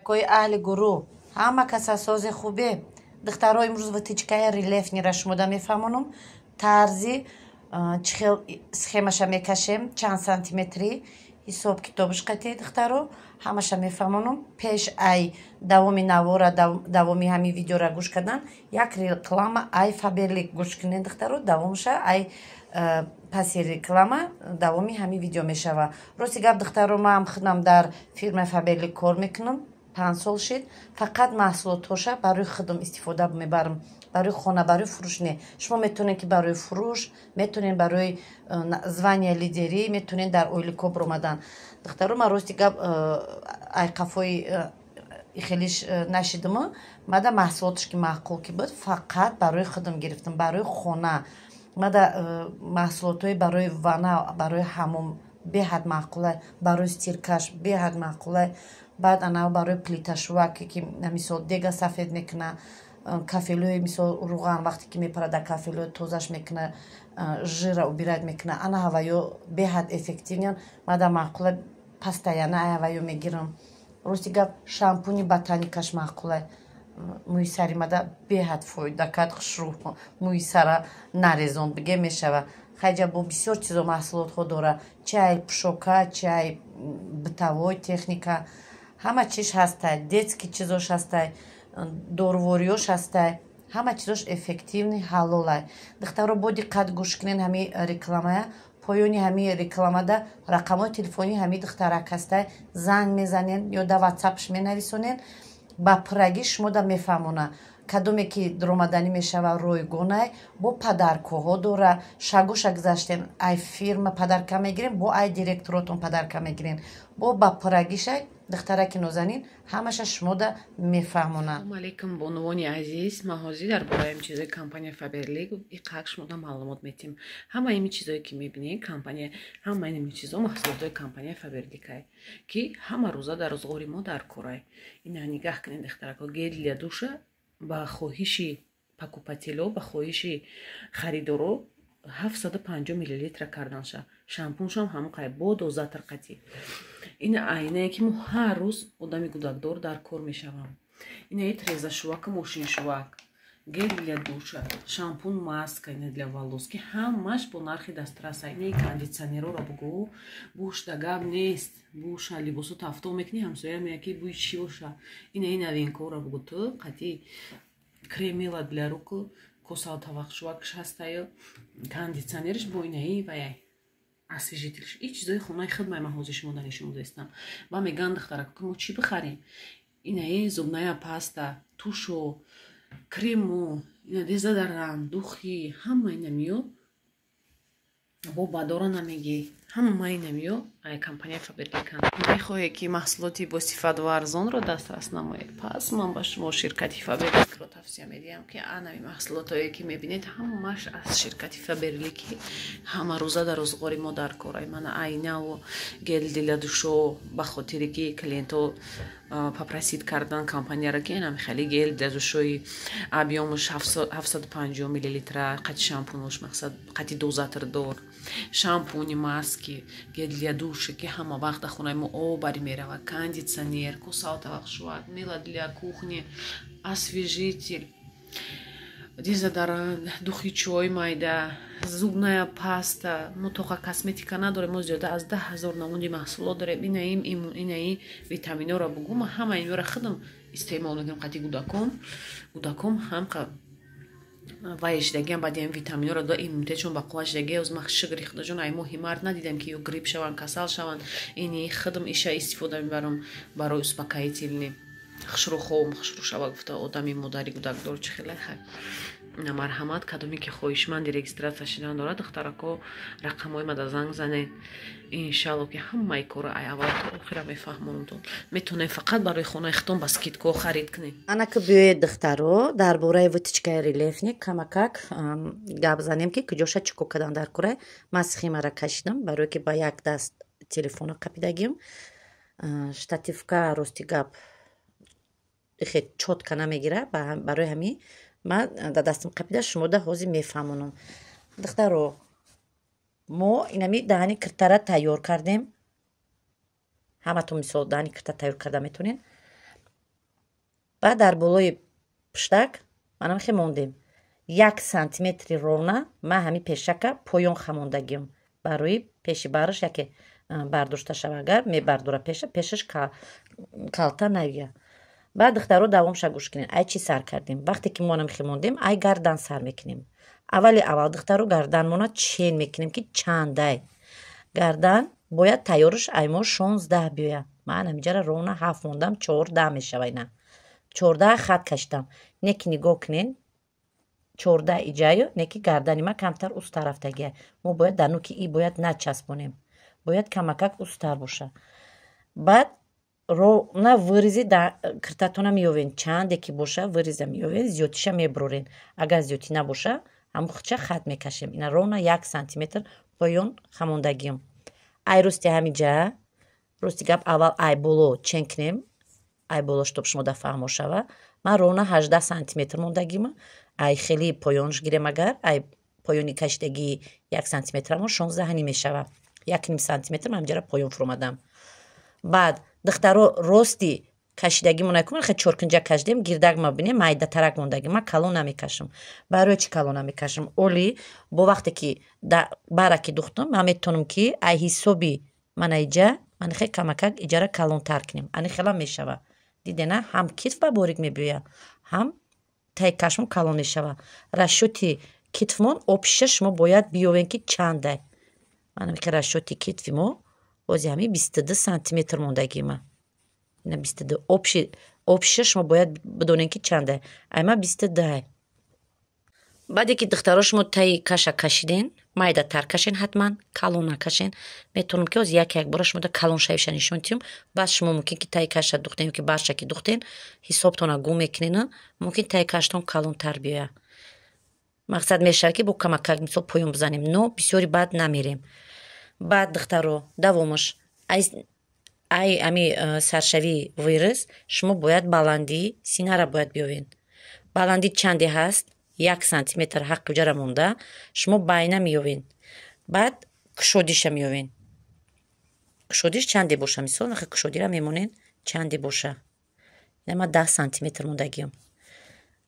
Кои аҳли гурӯҳ, ҳама каса сози хубе. Духтаро, имрӯз вытяжкаи рельефныйра шумода мефаҳмонам, тарзи чӣ хел схемаша мекашем, чанд сантиметрӣ, ҳисоб китобаш қатъи. Духтаро, ҳамаша мефаҳмонам. Пеш ай давоми навора, давоми ҳамин видеора гӯш кардан, як реклама ай Фаберлик гӯш кунед, духтаро. Давомша ай паси реклама давоми ҳамин видео мешава. Рости гап, духтаро, ман худам дар фирмаи Фаберлик кор мекунам, 5 сол шид. Фақат маҳсулотҳоша барои худам истифода мебарам, барои хона, барои фурӯш не. Шумо метавонед, ки барои фурӯш метавонед, барои звания лидерӣ метавонед, дар ойлико биромадан. Духтаро, ман, рости гап, айқафои хелиш нашидиму мада маҳсулоташ ки маъқул ки буд, фақат барои худам гирифтам, барои хона. Мада маҳсулотҳои барои ванна, барои ҳамом беҳад маъқула, барои стиркаш беҳад маъқула. Баъд ана барои плиташуваке, ки мисол дега сафед мекуна, кафелӯи, мисол, руған вақте ки мепарад дар кафелӯ, тозаш мекуна, жира убирать мекуна. Ана ҳаваё беҳад эффективныян, мада маъқула, постоянно ай ҳаваё мегирам. Рости гап, шампуни Ботаникаш маъқула, мӯи сари мада беҳад фоида кард, хушрӯ мӯи сара нарезон биге мешава. Хайҷа бо бисёр чизо маҳсулотҳо дора, чи ай пӯшока, чи ай бытовой техника, ҳама чиз ҳастай, детский чизош ҳастай, дорувориёш ҳастай, ҳама чизош эффективный, ҳалолай. Духтаро, бо диққат гӯш кунед ҳамин рекламая. Поёни ҳамин рекламада рақамҳои телефонии ҳамин духтарак ҳастай. Занг мезанед ё да Ватсапш менависонед, ба пуррагӣ шумода мефаҳмона, кадоме ки дуромаданӣ мешава, ройгонай, бо подаркаҳо дора. Шагоша гузаштем, ай фирма подарка мегирем, бо ай директоротон подарка мегирем. Бо ба пуррагишай духтараки нозанин ҳамаша шумода мефаҳмонад. Салому алейкум, бонувони азиз. Ман ҳозир дар бораи ин чизои компания Фаберлик иқак шумода маълумот метиҳем. Ҳама ин чизое ки мебинед, компания, ҳама ин чизо маҳсулотҳои компания Фаберликай, ки ҳама рӯза дар рӯзғори мо дар корай. Ина нигаҳ кунед, духтарако, гель для душа ба хоҳиши покупатело, ба хоҳиши харидоро 750 миллилитра карданша. Шампуншам ҳамон қай бо дозатор қатӣ. Ин айнае, ки мо ҳар рӯз одами гудакдор дар кор мешавам. Инаи трезашувака, мошиншувак, гель для душа, шампун, маска ина для волос, ки ҳамаш бо нархи дастраса. Инаи кондитсионерора бугӯ, бушда гап нест, буша либосо тафто мекунӣ, ҳамсоя меяд, ки бӯи чӣ боша. Инаи новинкора бугӯ, ту қатӣ крем, мыло для рук, косал, тавақшувакш ҳастаю, кондитсионерш бо инаи ваяй освежителш. И чизои хонаи хидмай ман ҳозир шумо нишон додистам. Ва меган духтарако, ки мо чӣ бихарем? Инаи зубная паста, тушо, крему, ина дезодорант, духи, ҳама ина миё бо бадора намегӣ, ҳама ина миё ай компания Фаберликан. Мехоҳе, ки маҳсулоти босифат ва арзонро дастрас намоед, пас ман ба шумо ширкати Фаберликро тавсия медиҳам, ки анами маҳсулотое ки мебинед, ҳамаш аз ширкати Фаберлики, ҳама рӯза дар рӯзғори мо дар корай. Мана айнаву гель для душо, ба хотире ки клиентҳо попросить кардан компанияро, ки инам хеле гель для душои объёмаш 750 миллилитра, қати шампунош, мақсад, қати дозатор дор, шампуни, маски, гель для душа, ки ҳама вақт дар хонаи мо обари меравад, кондитсионер, косал, тавақшувак, мыло для кухни, освежитель, дезодорант, духи, чой майда, зубная паста. Мо тоқа косметика надорем, мо зиёда аз 10 000 намуди маҳсулот дорем. Инаи инаи витаминҳоро бугӯ, ман ҳама инҳоро худам истеъмол мекунам қати гудаком. Гудаком ҳам вай шидагиам, баъди ҳам витаминҳоро да, иммунитетшон ба қувват шидаги. Оз ман, шукри худоҷон, ай моҳи март надидам, ки ё грипп шаванд, касал шаванд. Ини худам иша истифода мебарам барои успокоительный, хушрӯ ховм хушрӯ шава гуфта. Одами модари гудакдор чӣ хеле хай. Марҳамат, кадоме ки хоҳишманди регистрация шидан дорад, духтарако, рақамҳои мада занг занед. Иншалло, ки ҳамаи кора ай аввал то охира мефаҳмонамтон. Метавонем фақат барои хонаи худтон ба скидко харид кунед. Анака биёед, духтаро, дар бораи вытяжкаи рельефный камакак гап занем, ки куҷоша чӣ кор кардан дар кора. Ман схемара кашидам, барое ки ба як даст телефона қапидагим, штативка, рости гап, хе чётко намегира. Барои ҳамин ман дар дастам қапида шумода ҳозир мефаҳмонам. Духтаро, мо инами даҳани киртара тайёр кардем. Ҳаматон, мисол, даҳани кирта тайёр карда метавонед. Баъд дар болои пуштак манам хе мондем 1 сантиметри ровно. Ман ҳамин пешака поён хамондагиам, барои пеши бараш яке бардошта шава. Агар мебардора пеша, пешаш калта навия. Баъд, духтаро, давомша гӯш кунед. Ай чӣ сар кардем? Вақте ки мо намхе мондем, ай гардан сар мекунем. Аввали аввал, духтаро, гарданмона чен мекунем, ки чандай гардан бояд тайёрш. Ай мо 16 биёя. Ман ҳамиҷара ровно 7 мондам, 14 мешава. Ина 14 хат кашидам. Не ки нигоҳ кунен, 14 иҷаю не ки гардани ма камтар устар рафтагия. Мо бояд дар нуки и бояд начаспонем, бояд камакак устар боша. Баъд ровно вырези киртатона меёвен, чанде ки боша, выреза меёвен, зиёдтиша мебурорен. Агар зиёдтӣ набоша, ҳамун хича хат мекашем. Ина ровно 1 сантиметр поён хамондагиам. Ай рости ҳамиҷа, рости гап, аввал ай боло чен кунем, ай боло, чтоб шумо да фаҳмо шава. Ман ровно 18 сантиметр мондагима. Ай хеле поёнш гирем, агар ай поёни кашидагии 1 сантиметрамо, 16 ним мешава. 1,5 сантиметр ман ҳамиҷара поён фуромадам. Баъд, духтаро, рости кашидагимон накун, хе чоркунҷа кашидем, гирдак ма бинем, майдатарак мондагӣ. Ман калон намекашам. Барои чӣ калон намекашам? Оли бо вақте ки бараки духтам, ман метавонам, ки ай ҳисоби мана иҷа, ман хе камакак иҷара калонтар кунем. Ани хела мешава, дидена, ҳам китф ба борик мебиёя, ҳам таи кашмон калон мешава. Расчёти китфмон общий ша шумо бояд биёвен, ки чандай. Манам ки расчёти китфи мо бози ҳамин 22 сантиметр мондагима. Ина 22 общий ша шумо бояд бидонем, ки чанда. Айма 22. Баъде ки, духтаро, шумо таи каша кашиден, майдатар кашен, ҳатман калон накашен. Метавонам, ки ҳозир як як бора шумо да калон шавиша нишон тиҳам. Баъд шумо мумкин ки таи каша духтен ёки барша ки духтен, ҳисобтона гум мекунена, мумкин таи каштон калонтар биёяд. Мақсад мешавад, ки бо камакак мисол поён бизанем, но бисёри баъд намерем. Баъд, духтаро, давомаш: ай ами саршавии вырез шумо бояд баландии синара бояд биёвед. Баландӣ чанде ҳаст? 1 сантиметр ҳаққи уҷара монда, шумо байна меёвед. Баъд кушодиша меёвед. Кушодиш чанде боша, мисол, нахи кушодира мемонед, чанде боша. Ина ма 10 сантиметр мондагиам.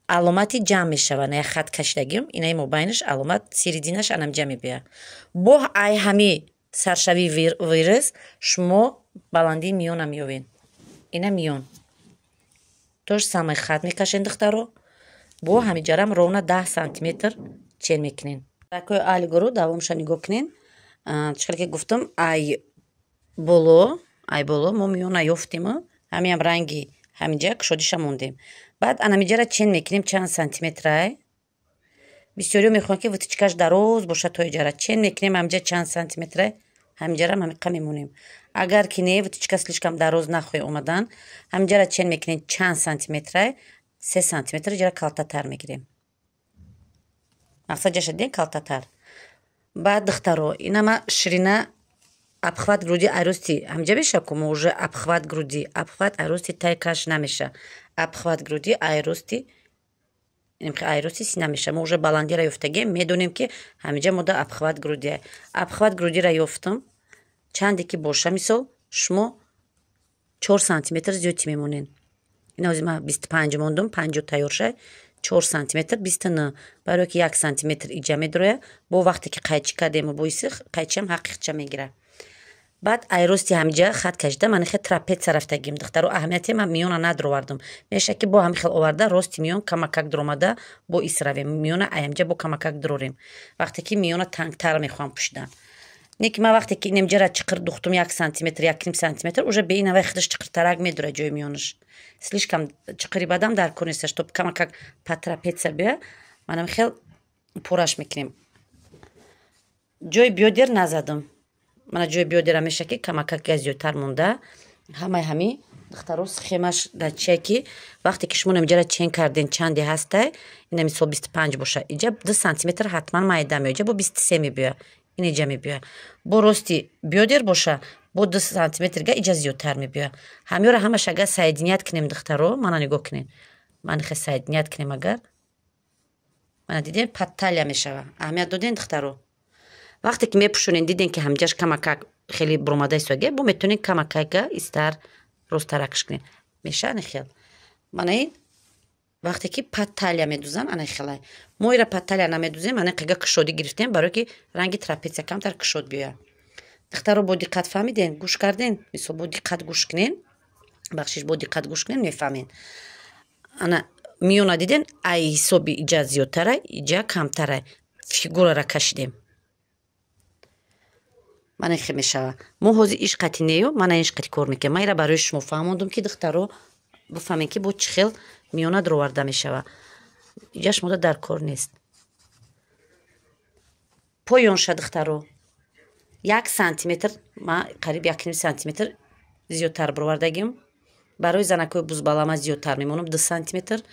Аломати ҷамъ мешава, на як хат кашидагиам, инаи мобайнаш аломат, серединаш анамҷа мебиёяд. Бо ай ҳами саршавии вырез шумо баландии миёна меёвед. Ина миён то же самое хат мекашед, духтаро. Бо ҳамиҷарам ровно 10 сантиметр чен мекунед. Ракои алигоро давомша нигоҳ кунед. Чӣ хеле ки гуфтам, ай боло мо миёна ёфтему, ҳамиам ранги ҳаминҷа кушодиша мондем. Баъд анамиҷара чен мекунем, чанд сантиметрай. Бисёриҳо мехоҳанд, ки вытачка ш дароз бошад то иҷара. Чен мекунем, ҳаминҷа чанд сантиметрай, ҳаминҷарам ҳамиқа мемонем. Агар ки не, вытачка слишком дароз нахоҳӣ омадан, ҳаминҷара чен мекунем, чанд сантиметрай, 3 сантиметр иҷара калтатар мегирем. Мақсад ҷаша дидем, калтатар. Баъд, духтаро, инама ширина обхват груди айрости ҳаминҷа меша, ку мо уже обхват груди, обхват айрости тай каш намеша, обхват груди айрости сина меша. Мо уже баландира ёфтагем, медонем, ки ҳаминҷа мода обхват груди. Обхват грудира ёфтам, чанде ки боша, мисол, шумо 4 сантиметр зиёдтӣ мемонед. Ина ҳозир ман 25 мондум, 50 тайёр шай, 4 сантиметр, 29, барое ки 1 сантиметр иҷа медроя. Бо вақте ки қайчӣ кардему, боиси қайчиам ҳақиқча мегирад. Баъд айрости ҳамиҷа хат кашида, ман хе трапеция рафтагим. Духтаро, аҳамияте ман миёна надровардам. Меша ки бо ҳами хел оварда, рости миён камакак дромада, бо ис равем миёна, аямҷа бо камакак дурорем, вақте ки миёна тангтар мехоҳам пӯшидан. Не ки ман вақте ки инамҷара чиқир духтум, 1 сантиметр, 1,5 сантиметр, уже бе инавай худаш чиқиртарак медорад ҷои миёнаш. Слишком чиқири бадам дар кор неста, чтоб камакак по трапеция бия. Манам хел пураш мекунем. Ҷои бёдер назадам. Мана ҷои бёдера меша, ки камакак зиёдтар монда. Ҳамаи ҳами, духтаро, схемаш дар чие, ки вақте ки шумо намиҷара чен карден, чанде ҳастай, ина мисол 25 боша, иҷа 2 сантиметр ҳатман майда меоя, иҷа бо 23 мебиёя, ин иҷа мебиёя. Бо рости бёдер боша, бо 2 сантиметрга иҷа зиёдтар мебиёя. Ҳамёра ҳамаш агар соединять кунем, духтаро, мана нигоҳ кунем, мана хе соединять кунем агар, мана дидем, под талия мешава. Аҳамият додем, духтаро? Вақте ки мепӯшонем, дидем, ки ҳамҷаш камакак хеле буромада истоге, бо метавонем камакага истар росттаракш кунем. Мешани хел. Мана ин вақте ки под талия медузанд, ана хелай. Мо ира под талия намедузем, ана қига кушодӣ гирифтем, барое ки ранги трапеция камтар кушод биёяд. Духтаро, бо диққат фаҳмиден, гӯш карден? Мисол, бо диққат гӯш кунен, бахшиш, бо диққат гӯш кунен, мефаҳмен. Ана миёна диден, ай ҳисоби иҷа зиёдтара, иҷа камтара. Фигурара кашидем, мана хе мешава. Мо ҳозир иш қати нею, мана иш қати кор мекунем. Ман ира барои шумо фаҳмондум, ки духтаро бифаҳмем, ки бо чӣ хел миёна дуроварда мешава. Иҷа шумода дар кор нест. Поёнша, духтаро, 1 сантиметр, ма қариб 1,5 сантиметр зиёдтар бировардагим. Барои занакҳои бузбала ма зиёдтар мемонам, 2 сантиметр.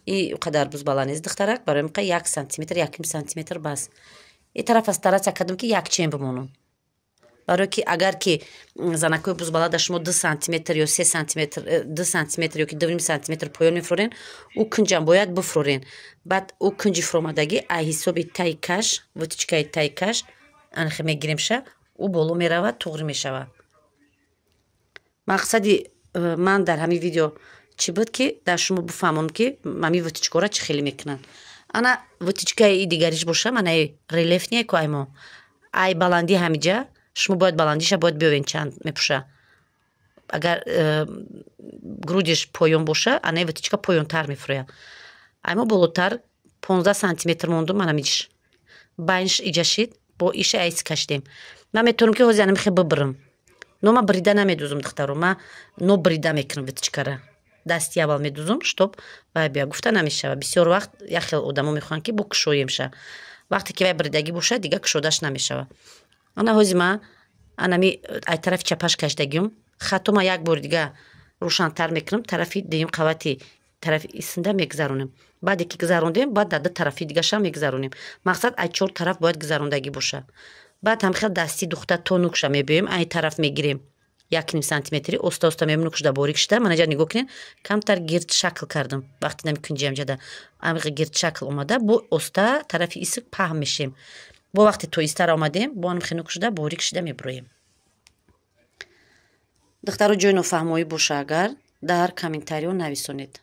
И қадар бузбала нест духтарак, барои миқа 1 сантиметр, 1,5 сантиметр бас. И тараф стараться кардам, ки якчен бимонам, барое ки агар ки занакҳои бузбала дар шумо 2 сантиметр ё 3 сантиметр, 2 сантиметр ёки 2,5 сантиметр поён мефурорен, ӯ кунҷам бояд бифурорен. Баъд ӯ кунҷи фуромадагӣ ай ҳисоби таи каш, вытачкаи таи каш анхе мегиремша, ӯ боло меравад, туғри мешавад. Мақсади ман дар ҳамин видео чӣ буд? Ки дар шумо бифаҳмонам, ки ҳамин вытачкора чӣ хеле мекунанд. Ана вытачкаи дигариш боша, манаи рельефные ку, ай мо ай баландӣ ҳамиҷа шумо бояд баландиша бояд биёвен, чанд мепӯша. Агар грудиш поён боша, анаи вытачка поёнтар мефурӯяд. Ай мо болотар 15 сантиметр мондум. Манамиш байнш иҷа шид, бо иша айс кашидем. Ман метавонам, ки ҳозир анамихе бибирам, но ман брида намедузам, духтаро. Ман но брида мекунам, вытачкара дасти аввал медузам, чтоб вай бия гуфта намешава. Бисёр вақт як хел одамо мехоҳанд, ки бо кушоемша. Вақте ки вай бридагӣ бошад, дига кушодаш намешава. Ана ҳози ма анами ай тарафи чапаш кашидагиюм. Хато ма як бори дига рӯшантар мекунам. Тарафи дуюм қавати тарафи исинда мегузаронем. Баъде ки гузарондем, баъд дар ду тарафи дигаша мегузаронем. Мақсад, ай чор тараф бояд гузарондагӣ боша. Баъд ҳамхел дастӣ духта то нукша мебиёем, ай тараф мегирем 1,5 сантиметри, оста оста меем, нукшда борик шуда. Манаҷа нигоҳ кунед, камтар гирд шакл кардам. Вақте нами кунҷиамҷада амиқи гирд шакл омада, бо оста тарафи исик паҳм мешем. Бо вақте то истара омадем, бо анам хинук шуда, борик шуда мебуроем. Духтаро, ҷои нофаҳмоӣ боша агар, дар комментариҳо нависонед.